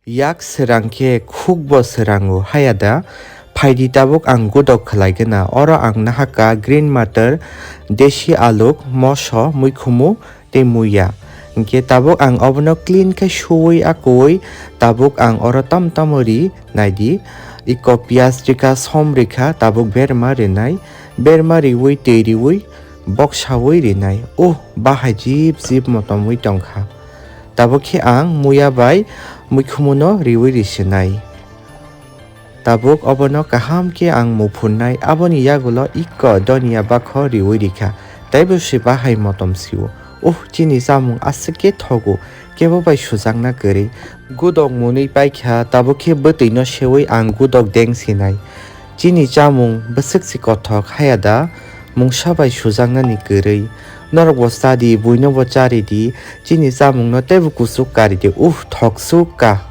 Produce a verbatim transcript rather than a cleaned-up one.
Yak srang khe khukbo srango, haya da? Phaidi tabuk ang gudok khlai gana. Oro ang nahaka green matar, desi aluk, moso, muikhumu tei muiya. Hinkhe tabuk ang obono clean khe suwi akwui tabuk ang oro tam tamo ri naidi. Iko piyaj rikha, som rikha, tabuk berma rinai. Berma riwi twi riwi boksawi rinai. Uh, bahai jip jip motomwi tongkha. Tabuk khe ang muiya bai muikhumuno riwi risinai. Tabuk obono kaham khe ang muphunnai, aboni yagulo ikko donia bakho riwi rikha, teibo se bahai motom sio. Uh, chini chamung aswk khe thogo, kebo bai sujakna kwrwi. Gudok mwnwi paikha, tabuk khe bwtwino sewi ang gudok deng sinai. Chini chamung bwswk se kothok, haya da? Mungsa bai sujaknani kwrwi. Norokbo chadi, buinobo charidi, chini chamungno teibo kuchuk karidi. Uh, thoksuk ka.